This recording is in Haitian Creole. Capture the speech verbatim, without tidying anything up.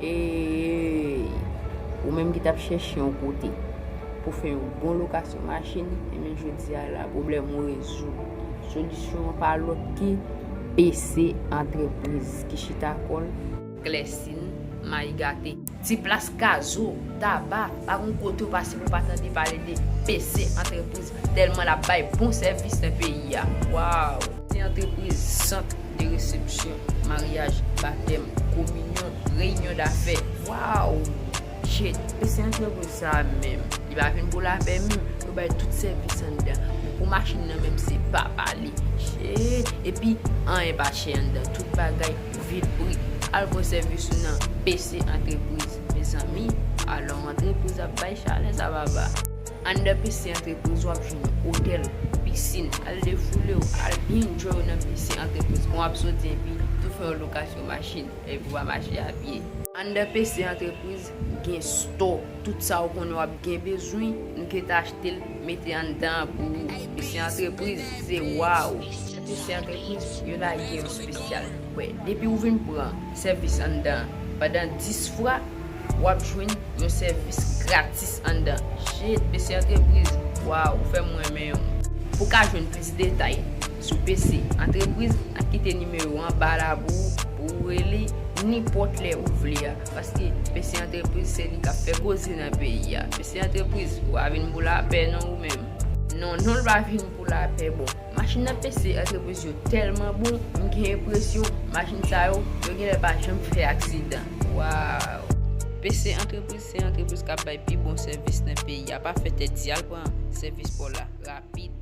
Ey, ou menm ki t ap chèche yon kote pou fè yon bon lokasyon machin, ebyen jodi a la, pwoblèm ou rezoud. Solisyon an pa lòt ke P C Antrepriz ki chita kò l Klèsin Mayi Gate. Ti plas Kazo, Taba, pa gon kote w pase pou pa tande pale de P C Antrepriz, tèlman l ap bay bon sèvis nan peyi a. Waw! P C Antrepriz, sant de resepsyon, maryaj, batèm, kominyon, reyinyon dafè. Waw! Shit, P C Antrepriz sa a menm, li pa vin pou lapè menm. Yo bay tout sèvis anndan. Pou machin nan menm, se pa pale. Shit! Epi, anyen pa chè anndan. Tout bagay vit pri. Al pran sèvis ou nan P C Antrepriz. Mezanmi, alò antrepriz ap bay chalè sa papa. Anndan P C Antrepriz w ap jwenn otèl, pisin, al defoule w, al byen enjoy w nan P C Antrepriz. Kon w ap soti epi tou fè yon lokasyon machin, epi w a mache a pye. Anndan P C Antrepriz gen stò, tout sa w konnen w ap gen bezwen, nou gentan achte l, mete anndan an pou ou. P C Antrepriz, se waw! P C Antrepriz, yo lage yon espesyal. Wè, depi w vin pran sèvis anndan an, pandan dis fwa, w ap jwenn yon sèvis gratis anndan. Shit, P C Antrepriz, waw, ou fè m renmen w. Pou w ka jwenn plis detay sou P C Antrepriz, n ap kite nimewo anba la pou ou, pou ou rele nenpòt lè ou vle a. Paske P C Antrepriz se li k ap fè koze nan peyi a. P C Antrepriz, ou pa vin pou lapè non ou menm. Non, non, l pa vin pou lapè, bon. Machin nan P C Antrepriz yo tèlman bon, m gen enpresyon machin sa yo, yo genlè pa janm fè aksidan. Waw! P C Antrepriz se antrepriz k ap bay pi bon sèvis nan peyi a. Pa fè tèt di, al pran sèvis pa w la rapid.